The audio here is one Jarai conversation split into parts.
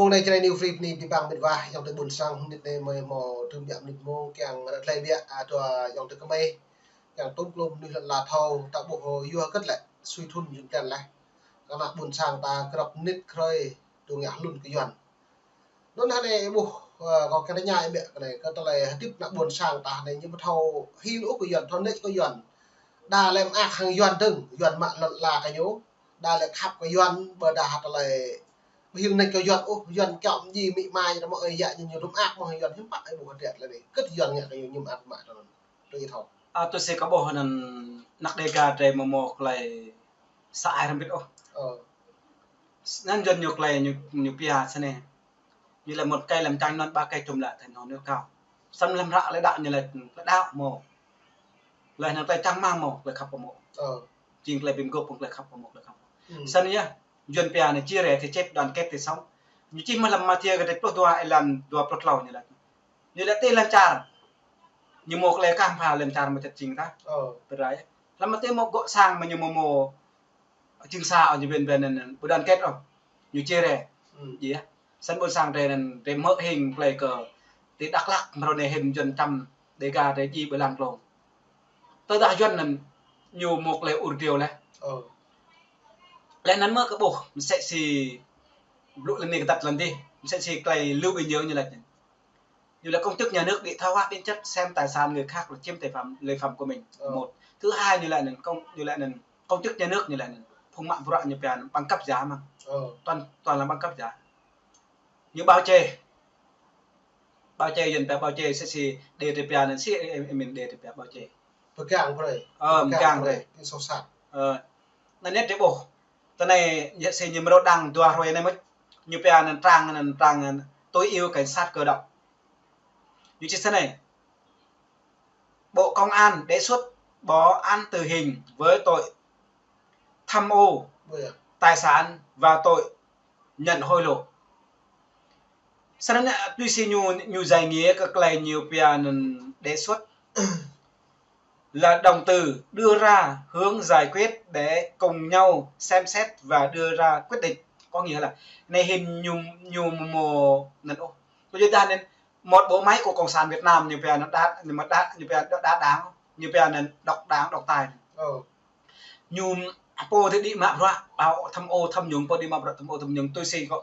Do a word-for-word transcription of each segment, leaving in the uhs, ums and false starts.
Anai čơđai New Free bơni abih bang mĕt wa, ayŏng adơi ƀuôn sang, mơnit anai mơi hmâo tơjuh rơbêh mơnit mông, kiăng ră tơlơi biă, a, dua ayŏng adơi kơmơi, kiăng tŭm klum mơnuih lŏn ala thâo, ta ƀuh, ơ, yua hơget lĕ, sui thŭn jơlan laih. Kơ ană ƀuôn sang ta krăp mơnit krơi, tŭ ngă hlŭn kơ Yuan. Anŭn hơnai ƀuh, ơ, kâo kiăng tơña ih biă kơ anai, kơ tơlơi hơdip ană ƀuôn sang ta anai ñu ƀu thâo hil ôh kơ Yuan, thâo nĕč kơ Yuan. Đa lĕ mơak hăng Yuan dơ̆ng, Yuan mă lŏn ala kơ ñu. Đa lĕ khăp kơ Yuan, ƀôdah tơlơi ƀu hil nĕč kơ Yuan ôh, Yuan kiaŏ mơji mĭ mai, rơmô ơi yă ñu, ñu rŭm ak mơ̆ng Yuan hiư̆m pă ih ƀuh hơdrĕt lĕ anai. Hơget Yuan ngă kơ ñu, ñu mơak mă tơlơi anŭn. Tui ih thâo. A, tui si kâo ƀuh anŭn, ană Dega drei mơ̆ hmâo tơlơi sa ai hrŏm bĭt ôh. Ơ. Anŭn Yuan ñu tơlơi ñu, ñu pia snei. Ñu lĕ một cây làm chai non ba cây trùm lại thành hòn đá cao. Samơ̆ lăm hră lĕ đă ñu lĕ, lĕ đao hmâo. Lĕ anŭn tơlơi čang rơmang hmâo, tơlơi khăp pơmŏ. Ơ. Jing tơlơi bi mơguah pơ̆ng tơlơi khăp pơmŏ, tơlơi khăp pơmŏ. Ơ. Snăn yơh, Yuan pia anai chia rẽ thì chết, đoàn kết thì sống. Ñu čih mơ̆ lăm Mathiơ kơdrêč pluh dua, êlan dua pluh klâo ñu lĕ. Ñu lĕ tơlơi lŏn čar. Ñu hmâo tơlơi kah pha lŏn čar mơčet jing ta. Ơ. Tơrai. Lăm Mathiơ hmâo gŏ sang mơ̆ ñu hmâo hmâo jing sa ôh, ñu ƀing ƀing anŭn, ƀu đoàn kết ôh. Ñu chia rẽ. Ơ. Yơh. Snăn ƀuôn sang drei anŭn, drei hmư̆ hing tơlơi kơ ti Dak Lak mrâo anai hĭn Yuan čăm Dega drei djai ƀơi lăn glông. Tơdah Yuan anŭn ñu hmâo tơlơi ur driâo laih. Ơ. Lĕ anŭn mơ̆ kơ ƀuh, msĕ si blŭ lăn anai kơdăt lăn adih, msĕ si tơlơi Lưu Bình Nhưỡng ñu laĭ. Ñu lĕ công chức nhà nước bị thoái hóa biến chất, xem tài sản người khác là chiếm tài sản, lợi phạm của mình. Ơ. Một. Thứ hai, ñu lĕ anŭn công, ñu lĕ anŭn công chức nhà nước, ñu lĕ anŭn phung mă bruă ñu pia anŭn bằng cấp giả mà. Ơ. Toàn, toàn là bằng cấp giả. Ñu bao che. Bao che, Yuan pia bao che, si, si, đe drei pia anŭn si, ơ, ơ, ơ, mĭn đe drei pia bao che. Pơgang brơi. Ơ, pơgang brơi. Pơgang brơi. Ñu soh sat. Ơ, anŭn ñu drei ƀuh. Tơ anai, ñu si ñu mrâo đăng dua hrơi anai mơ̆. Ñu pia anŭn trang, anŭn trang, anŭn tôi yêu cảnh sát cơ động. Ñu čih snei. Bộ Công an đề xuất bỏ án tử hình với tội tham ô tài sản và tội nhận hối lộ. Snăn, tui si ñu, ñu giải nghĩa kơ tơlơi ñu pia anŭn đề xuất là động từ đưa ra hướng giải quyết để cùng nhau xem xét và đưa ra quyết định. Có nghĩa là anai hĭn ñu, ñu hmâo anŭn ôh. Kơ yua dah anŭn một bộ máy của Cộng sản Việt Nam ñu pia anŭn đa, ñu mă đa, ñu pia đa, đa đảng, ñu pia anŭn độc đảng, độc tài. Ơ. Ñu pô tơ đĭ mă bruă, bảo tham ô tham nhũng, pô đĭ mă bruă tham ô tham nhũng, tui si kơ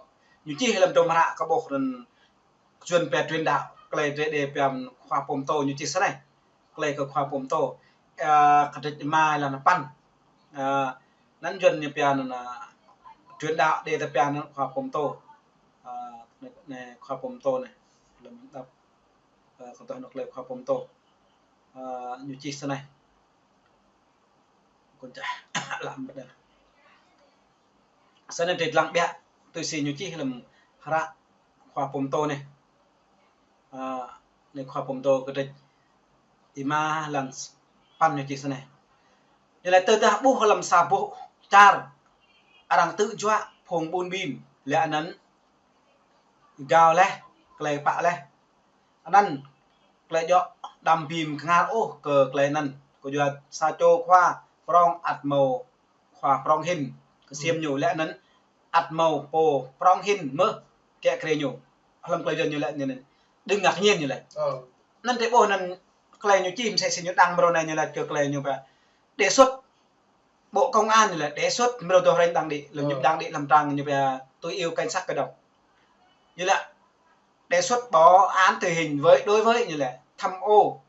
ñu čih lăm tơlơi hră kơ ƀuh anŭn Yuan pia truyền đạo, tơlơi drei đe pia khóa pôm tô ñu čih snei. Tơlơi kơ khóa pôm tô. Ơ, kơdrêč rơma êlan sapăn. Ơ, anŭn Yuan ñu pia anŭn, ơ, truyền đạo đe ta pia anŭn khóa pôm tô. Ơ, anai, anai khóa pôm tô anai. Lăm đăp, ơ, kơ tơlơi anŭn tơlơi khóa pôm tô. Ơ, ñu čih snei. Kơ čah lăm bơdăn. Snăn drei lăng biă, tui si ñu čih lăm hră khóa pôm tô anai. Ơ, anai khóa pôm tô kơdrêč rơma êlan sapăn ñu čih snei. Ñu lĕ tơdah ƀuh lăm sa boh čar arăng tŭ juă phung ƀun ƀin, lĕ anŭn gao laih, tơlơi pă laih. Anŭn tơlơi djŏ đăm bi kơngal ôh kơ tơlơi anŭn. Kơ yua sa čô khua prŏng ăt hmâo khua prŏng hĭn kơ siam ñu, lĕ anŭn ăt hmâo pô prŏng hĭn mơ̆ kiă kriê ñu. Hlăm tơlơi Yuan ñu lĕ anŭn, đừng ngạc nhiên ñu lĕ. Ơ. Anŭn drei ƀuh anŭn tơlơi ñu čih msĕ si ñu đăng mrâo anai ñu lĕ kơ tơlơi ñu pia đề xuất Bộ Công an ñu lĕ đề xuất mrâo dua hrơi đăng đĭ, lăm ñu đăng đĭ lăm trang ñu pia tôi yêu cảnh sát cơ động. Ñu lĕ đề xuất bỏ án tử hình với, đối với ñu lĕ tham ô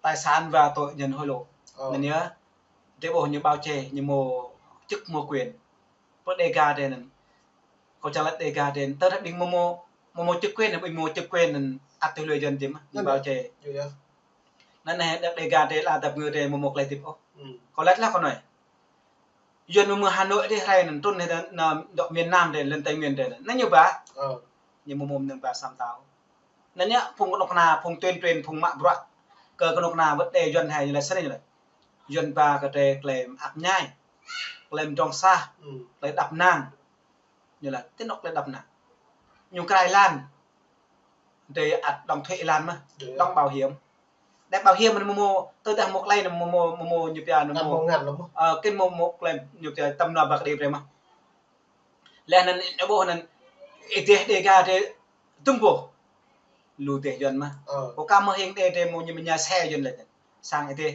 tài sản và tội nhận hối lộ. Ơ. Anŭn yơh, drei ƀuh ñu bao che, ñu hmâo chức hmâo quyền. Pơ Dega drei anŭn. Kâo čang lĕ Dega drei anŭn, tơdah ƀing hmâo, hmâo, hmâo chức quyền, ƀing hmâo chức quyền anŭn ăt tui lui Yuan djŏp mơ̆, ñu bao che. Yơh. Anŭn anai, Dega drei lĕ dăp ngư drei hmâo, hmâo tơlơi hơdip ôh. Kâo laĭ laih kơ anai. Yuan mơ̆ mơ̆ Hà Nội drei hrơi anŭn, trŭn anai, anŭn dŏ miền Nam drei, lên Tây Nguyên drei anŭn. Anŭn ñu ba. Ơ. Ñu hmâo, hmâo mơnơ̆ng ba samơ̆ tao. Anŭn ñu phung kơnuk kơna, phung tuyên truyền, phung mă bruă kơ kơnuk kơna wơ̆t đe Yuan hai ñu lĕ snei ñu lĕ. Yuan ba kơ drei tơlơi mơak mơñai, tơlơi mdrŏng sah, tơlơi đăp năng. Ñu lĕ ti anŏ tơlơi đăp năng. Ñu krah êlan. Drei ăt đóng thuế êlan mơ̆, đóng bảo hiểm. Đe bảo hiểm anŭn hmâo, hmâo, tơdah hmâo tơlơi anŭn hmâo, hmâo, hmâo, hmâo ñu pia anŭn hmâo, ơ, kơ hmâo, hmâo tơlơi ñu pia tăm nua băk đĭ brơi mơ̆. Lĕ anŭn, ñu ƀuh anŭn, Ih dêh Đêga dêh dŭng boh. Lu dêh Yuan mơ̆. Ơ. Kâo kăm mơ̆ hing dêh dêh mơ̆ ñu mơñai xe Yuan lĕ. Sang ih dêh.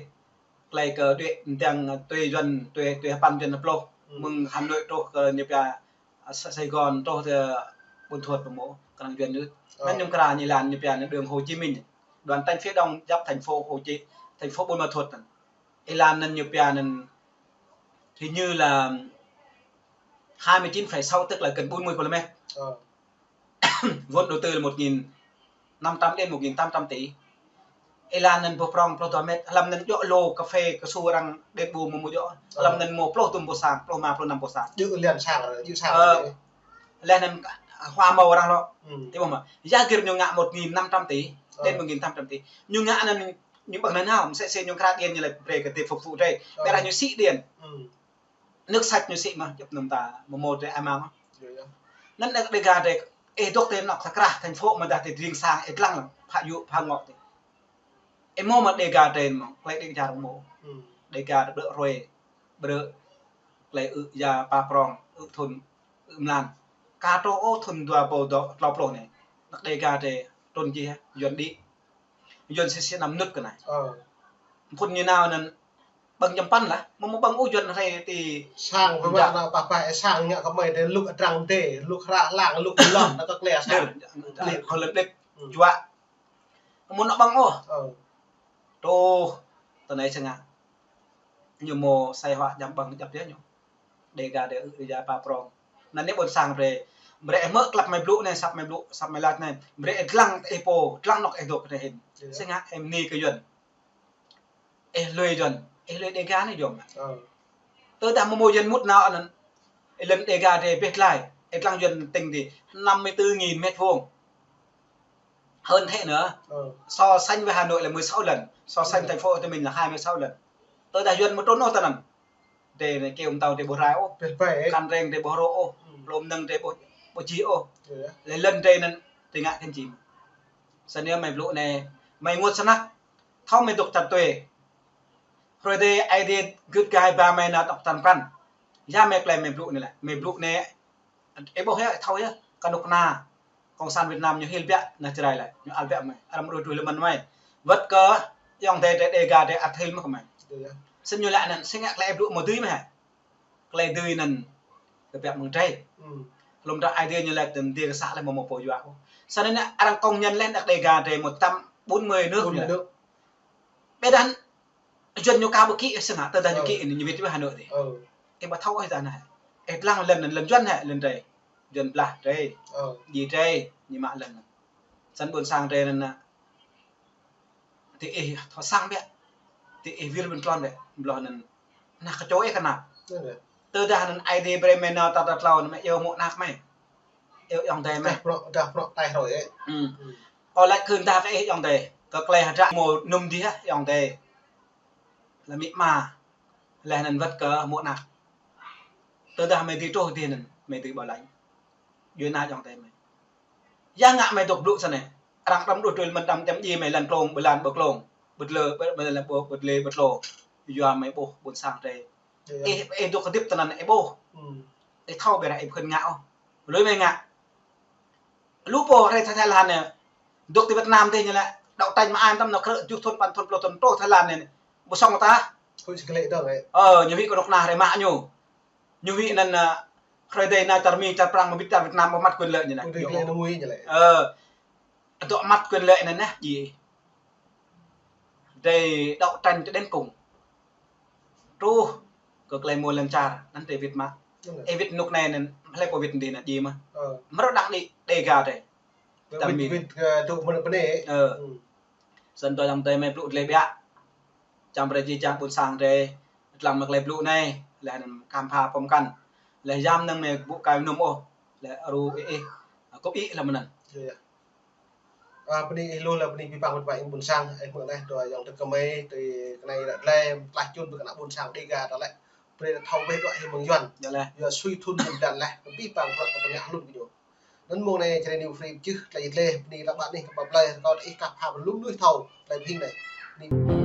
Tơlơi kơ đuaĭ mơdang tui Yuan, tui, tui hơpăn Yuan hơpluh. Ừ. Mơ̆ng Hà Nội truh kơ ñu pia, a, Sa-, Sài Gòn truh tơ Buôn Thuột pơmô, kơnơ̆ng Yuan ñu. Ơ. Anŭn ñu kra ñu lăng ñu pia anŭn đường Hồ Chí Minh. Đoạn tránh phía đông giáp thành phố Hồ Chí, thành phố Buôn Ma Thuột anŭn. Ih lăng anŭn ñu pia anŭn hình như là hai mươi chín phẩy sáu, tức là gần bốn mươi ki-lô-mét. Ơ. Vốn đầu tư là một nghìn năm trăm đến một nghìn tám trăm tỷ. Ih lăng anŭn boh prong pluh dua mét, hlăm anŭn djơ̆ lô cà phê, cao su arăng đet ƀu mơ̆ mơ̆ djơ̆. Ơ. Hlăm anŭn mơ̆ pluh tơm boh sang, pluh rơma, pluh năm boh sang. Djơ̆ lŏn sang, djơ̆ sang. Ơ. Lĕ anŭn hua mơ̆ arăng lŏ. Ừ. Ih ƀuh mơ̆. Giá gir ñu ngă một nghìn năm trăm tỷ, ơ, đến một nghìn tám trăm tỷ. Ñu ngă anŭn ñu ƀơ̆ng nanao, mơsĕ si ñu kra điện ñu lĕ brơi kơ dêh phục vụ drơi. Ơ. Ƀiădah ñu sĭ điện. Ừ. Nước sạch ñu sĭ mơ̆, djŏp anŭn ta mơ̆ mơ̆ drơi amăng mơ̆. Iya, iya. Anŭn Đêga dêh, ih dŏ tơ anŏ sa krah thành phố mơ̆ dah tơ tring sang ih lăng lăng, phă yŭ, phă ngŏ tơ. Ih mơ̆ mơ̆ Đêga dêh mơ̆, klĕ Đêga rơmô. Hmm. Đêga dêh brơi hrơi, brơi klĕ ư ya pa prong, ư thun, ư mlan. Ka trô ôh thun dua rơbâo dua, klâo pluh anai. Anŏ Đêga dêh trŭn jih, Yuan đĭ. Yuan sĭ sĭ năm nut kơ anai. Ơ. Phun ñu nao anŭn ƀơ̆ng čăm păn lah, mơ̆ mơ̆ ƀơ̆ng ôh Yuan hrơi ti. Sang pơ mă nao pah pah, ơ, sang ngă kơ mơi dêh lŭk adrăng dêh, lŭk hră lăng, lŭk lŏn, nao kơ klĕ sang. Dêh, dêh, dêh, kơ lĕ dêh, hmm, juă. Mơ̆ nao ƀơ̆ng ôh. Ơ. Truh, tơ anai sĕ ngă. Ñu mơ̆ sai hua čăm ƀơ̆ng djŏp dêh ñu. Đêga dêh ư ya pa prong. Anŭn anai ƀôn sang brơi. Brơi ih mơ̆ klăp mơi blŭ anai, săp mơi blŭ, săp mơi laĭ anai. Brơi ih lăng ih pô, lăng anŏ ih dŏ kơ anai hĭn. Iya. Sĕ ngă ih bơni kơ Yuan. Ih lui Yuan, ih lui Đêga anai yom. Ơ. Tơdah mơ̆ mơ̆ Yuan mŭt nao anŭn. Ih lăng Đêga dêh ƀiă glaĭ. Ih lăng Yuan tĭng dêh năm mươi tư nghìn mét vuông. Hơn thế nữa. Ơ. So sánh với Hà Nội là mười sáu lần. So sánh, ừ, thành phố Hồ Chí Minh là hai mươi sáu lần. Tơdah Yuan mơ̆ trŭn ôh tơ anŭn. Dêh anai kơyâo mơtâo dêh ƀu rai ôh. Pĕ pĕ. Kăn reng dêh ƀu hrô ôh. Hmm. Plŏm nơ̆ng dêh ƀu, ƀu jih ôh. Iya. Lĕ lŏn dêh anŭn tơngă kơnči. Sơnai mơi blŭ anai, mơi ngŏt snăk. Thâo mơi dŏ čar tui. Hrơi dêh Aê Diê gưt gai ba mơi nao dŏ čar pran. Ya mơi klĕ mơi blŭ anai lĕ. Mơi blŭ anai, ih ƀuh yơh, thâo yơh. Kơnuk kơna Cộng sản Việt Nam ñu hil biă, anai Jarai lĕ, ñu ăl biă mơi, arăng mơ̆ đuaĭ tui lơmăn mơi. Wơ̆t kơ ayŏng adơi Đêga dêh ăt hil mơ̆ kơ mơi. Iya. Sĭt ñu lĕ anŭn, sĭt ngă klĕ ih blŭ mơ̆ dưi mơ̆ hă. Klĕ dưi anŭn, kơ biă mơ̆ng drơi. Hmm. Hlŏm dah Aê Diê ñu lĕ tơm dêh kơ să lĕ mơ̆ mơ̆ pô yua ôh. Sĭt anŭn arăng công nhận lĕ anŏ Đêga dơ̆ng một trăm bốn mươi nước. Bốn mươi nước. Ƀiădah Yuan ñu ka ƀu kĭ, sĕ ngă tơdah ñu, ơ, kĭ anŭn ñu wĭt wĭt Hà Nội dêh. Ơ. Ih ƀu thâo ôh tơ anai. Ih lăng lŏn anŭn lŏn Yuan hă, lŏn drơi. Yuan blah drơi. Ơ. Djai drơi, ñu mă lŏn anŭn. Săn ƀôn sang drơi anŭn anai. Tơ ih thâo sang biă. Tơ ih wir ƀing tlôn biă. Blŏh anŭn. Anai kơ čô ih kơnap. Iya. Tơdah anŭn Aê Diê brơi mơi nao ta ta tlôn mơi iâu mơ̆ anăk mơi. Iâu ayŏng adơi mơi. Dah prŏ, dah prŏ taih hrơi ih. Hmm. Hmm. Kâo laĭ kơ dah kơ ih ayŏng adơi. Kơ klĕ hơdră mơ̆ num dih ayŏng adơi. Lĕ amĭ ama. Lĕ anŭn wơ̆t kơ mơ̆ anăk. Tơdah mơi dưi truh dih anŭn, mơi dưi ƀu laĭ. Djuai anai ayŏng adơi mơi. Ya ngă mơi dŏ blŭ sơnai. Arăng đăm đuaĭ tui lơmăn đăm čăm djai mơi lăn klông, ƀơi lăn ƀơi klông. Ƀơi tlơ, ƀơi, ƀơi lăn ƀơi, ƀơi tlơ, ƀơi tlô. Yua mơi ƀuh ƀôn sang drơi. Iya. Ih, ih dŏ kơdip tơ anŭn ih ƀuh. Hmm. Ih thâo ƀiădah ih ƀu khĭn ngă ôh. Lui mơi ngă. Lu pô rai Thái, Thái Lan anai. Dŏ ti Việt Nam dêh ñu lĕ. Đŏ tañ mă ai tăm nao krư̆ juh thun, păn thun, pluh thun, truh Thái Lan anai. Ƀu sŏng ta. Ơ, ñu huĭ kơnuk kơna rai mă ñu. Ñu huĭ anŭn, ơ, hrơi dêh anai čar Mi, čar Prăng, mơbit čar Việt Nam, ƀu mă quyền lợi ñu lĕ. Quyền lợi ñu lĕ. Ơ, dŏ mă quyền lợi anŭn anai, djai. Dêh đŏ tañ tơ đến cùng. Truh kơ klĕ mơ̆ lŏn čar, anŭn tơ wĭt mă. Iya. Ih wĭt rơnŭk anai anŭn, hlơi pô wĭt dih anŭn djai mơ̆. Ơ. Mơ̆ rơđah đĭ Đêga dêh. Wĭt, wĭt, ơ, dŏ mơ̆ pơ anai. Ơ. Hmm. Săn tơ ayŏng adơi mơi blŭ tơlơi biă. Čang brơi jih jang ƀôn sang drơi, lăng mơi klĕ blŭ anai, lĕ anŭn kham pha pơm kăn. Lĕ yam năng mơi ƀu kai mơnum ôh, lĕ aru ih ih, kŏp ih lăm anŭn. Iya. Ơ, bơni ih lu lĕ bơni pơpă wơ̆t wa ih ƀôn sang, ih mơ̆ lĕ, tơ ayŏng adơi kơ mơi, tơ kơnai lĕ, lĕ, tlaih čun ƀơi kơnuk ƀôn sang Đêga ta lĕ. Brơi thâo weh dŏ ih mơ̆ng Yuan. Iya lĕ. Yua sui thun mơ̆ng blan lĕ, pơpă wơ̆t wa tơña hlŭn kơ ñu. Anŭn mơ̆ng anai Jarai News Free pơjưh tơlơi dleh bơni tơpă plơi, rơkâo tơ ih kah pha pơlŭm lui thâo tơlơi bơni anai. Bơni.